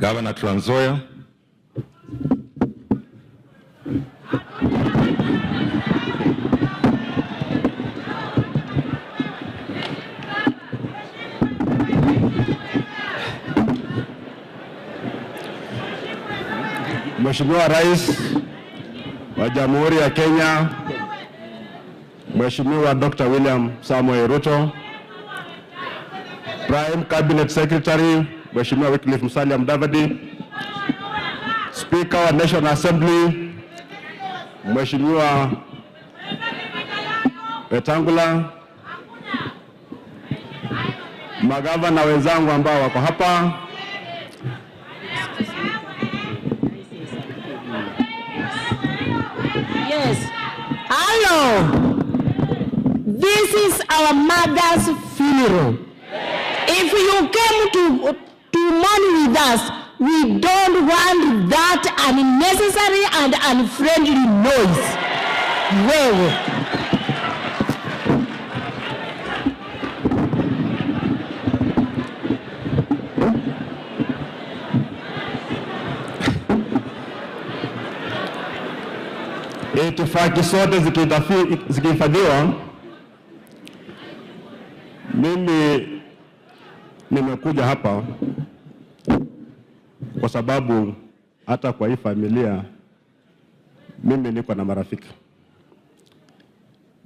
Governor Trans Nzoia. Mheshimiwa Rais wa Jamhuri ya Kenya, Mheshimiwa Dr. William Samoei Ruto, Prime Cabinet Secretary Mheshimiwa Wycliffe Musalia Mudavadi, Speaker wa National Assembly Mheshimiwa Wetangula, magavana wenzangu ambao wako hapa, Yes. Hello. This is our mother's funeral. If you came to mourn with us, we don't want that unnecessary and unfriendly noise. Wewe. Itifaki zote zikihifadhiwa, mimi nimekuja hapa kwa sababu hata kwa hii familia mimi niko na marafiki.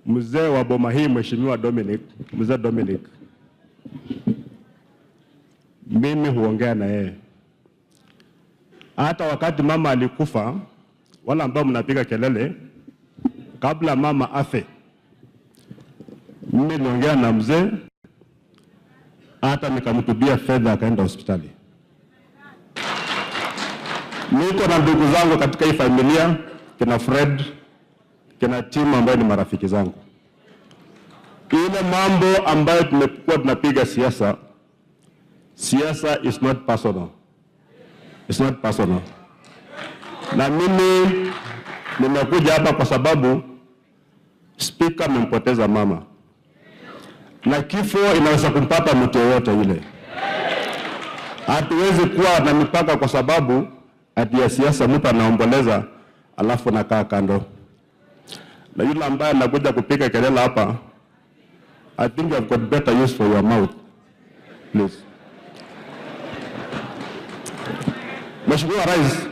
Mzee wa boma hii Mheshimiwa Dominic, Mzee Dominic, mimi huongea na yeye. Hata wakati mama alikufa, wala ambao mnapiga kelele, kabla mama afe, mimi niliongea na mzee, hata nikamtubia fedha akaenda hospitali. Niko na ndugu zangu katika hii familia, kina Fred, kina Tim ambaye ni marafiki zangu. Ile mambo ambayo tumekuwa tunapiga siasa, siasa is not personal. It's not personal. Na mimi nimekuja hapa kwa sababu speaker amempoteza mama. Na kifo inaweza kumpata mtu yeyote yule. Hatuwezi kuwa na mipaka kwa sababu ati ya siasa mtu anaomboleza alafu nakaa kando. Na yule ambaye anakuja kupiga kelele hapa, I think you've got better use for your mouth. Please. Mheshimiwa Rais,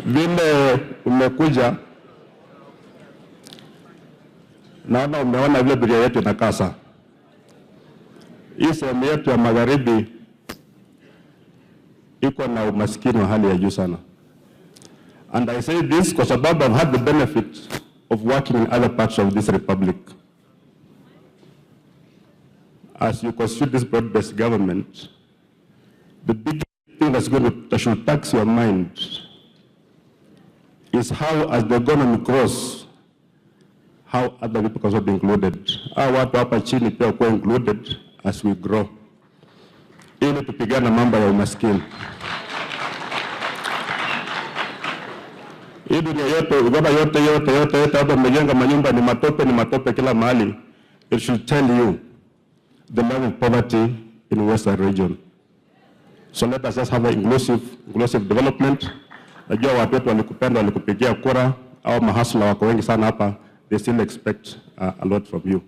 vile umekuja, naona umeona vile dunia yetu inakaa sasa. Hii sehemu yetu ya magharibi iko na umaskini wa hali ya juu sana. And I say this kwa sababu I've had the benefit of working in other parts of this republic. As you constitute this broad-based government, the big thing that should tax your mind is how, as the economy grows, how other people can also be included. Hawa watu hapa chini pia kuwa included as we grow. Ili tupigane mambo ya umaskini. Hii dunia yote, Uganda yote, yote, yote, yote, hapa mmejenga manyumba ni matope, ni matope kila mahali. It should tell you the level of poverty in Western region. So let us just have an inclusive development. Najua watu wetu walikupenda, walikupigia kura, au mahasla wako wengi sana hapa, they still expect a lot from you.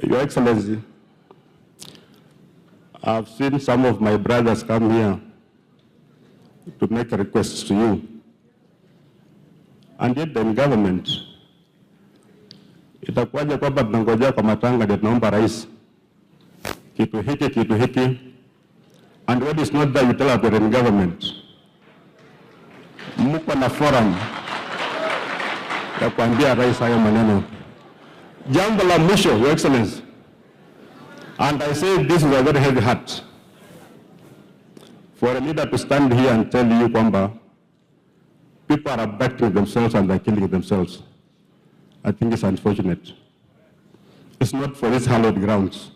Your Excellency, I've seen some of my brothers come here to make requests to you. And yet the government, itakuwaje kwamba tunangojea kwa matanga ndio tunaomba rais kitu hiki, kitu hiki, and when it's not there you tell us we're in government. Mko na forum ya kuambia rais hayo maneno. Jambo la mwisho, Your Excellency, and I say this with a very heavy heart, for a leader to stand here and tell you kwamba people are abducting themselves and they're killing themselves, I think it's unfortunate. It's not for these hallowed grounds.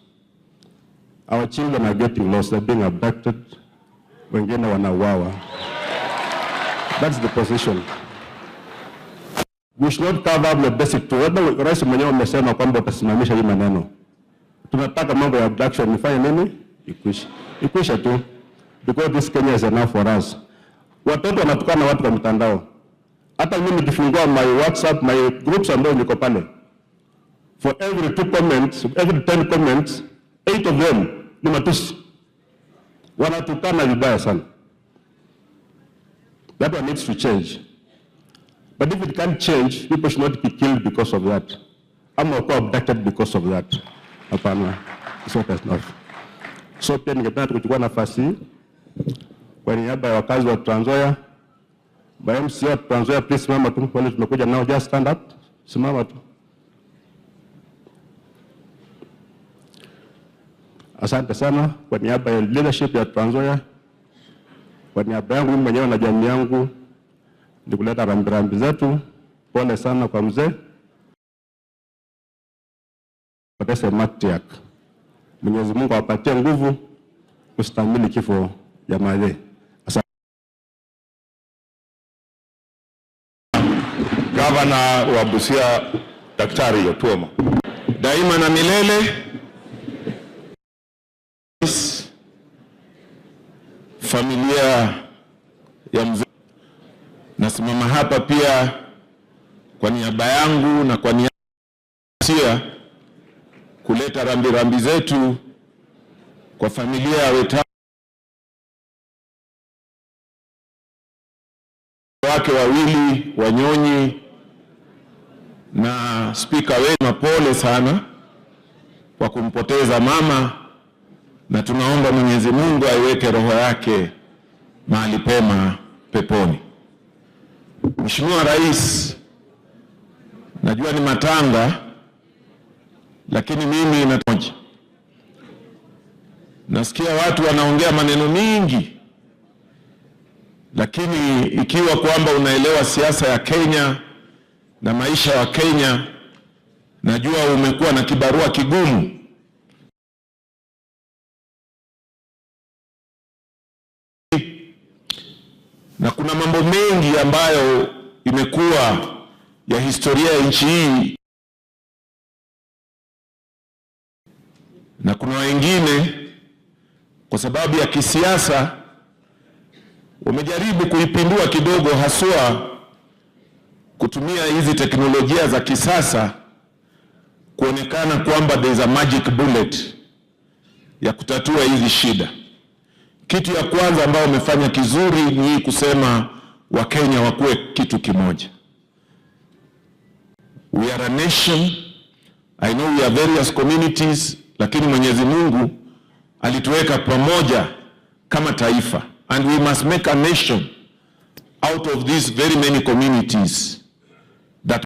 Our children are getting lost, they're being abducted, wengine wanauawa. That's the position. We should not cover up the basic truth. Labda rais mwenyewe amesema kwamba utasimamisha hii maneno. Tunataka mambo ya abduction ifanye nini? Ikwishe. Ikwishe tu. Because this Kenya is enough for us. Watoto wanatukana watu kwa mtandao. Hata mimi nikifungua my WhatsApp, my groups ambayo niko pale, for every 2 comments, every 10 comments, 8 of them ni matusi. Wanatukana vibaya sana. That one needs to change. But if it can't change, people should not be killed because of that. Ama wakuwa abducted because of that. Hapana, it's not enough. So pia ningependa kuchukua nafasi hii kwa niaba ya wakazi wa Trans Nzoia. By MCA wa Trans Nzoia, please simama tu, wale tumekuja nao, just stand up, simama tu. Asante sana kwa niaba ya leadership ya Trans Nzoia, kwa niaba yangu mimi mwenyewe na jamii yangu, ni kuleta rambirambi zetu. Pole sana kwa mzee Potese matriarch. Mwenyezi Mungu awapatie nguvu kustahimili kifo ya Mathe. Asante. Gavana wa Busia Daktari Otuoma. Daima na milele familia ya mzee, nasimama hapa pia kwa niaba yangu na kwa niaba ya kuleta rambirambi zetu kwa familia ya Wetangula wake wawili Wanyonyi na spika wenu. Pole sana kwa kumpoteza mama, na tunaomba Mwenyezi Mungu aiweke roho yake mahali pema peponi. Mheshimiwa Rais, najua ni matanga, lakini mimi natoja. Nasikia watu wanaongea maneno mingi, lakini ikiwa kwamba unaelewa siasa ya Kenya na maisha ya Kenya, najua umekuwa na kibarua kigumu. Na kuna mambo mengi ambayo imekuwa ya historia ya nchi hii, na kuna wengine kwa sababu ya kisiasa wamejaribu kuipindua kidogo, haswa kutumia hizi teknolojia za kisasa kuonekana kwamba there is a magic bullet ya kutatua hizi shida. Kitu ya kwanza ambayo wamefanya kizuri ni hii kusema Wakenya wakuwe kitu kimoja. We are a nation. I know we are various communities, lakini Mwenyezi Mungu alituweka pamoja kama taifa, and we must make a nation out of these very many communities that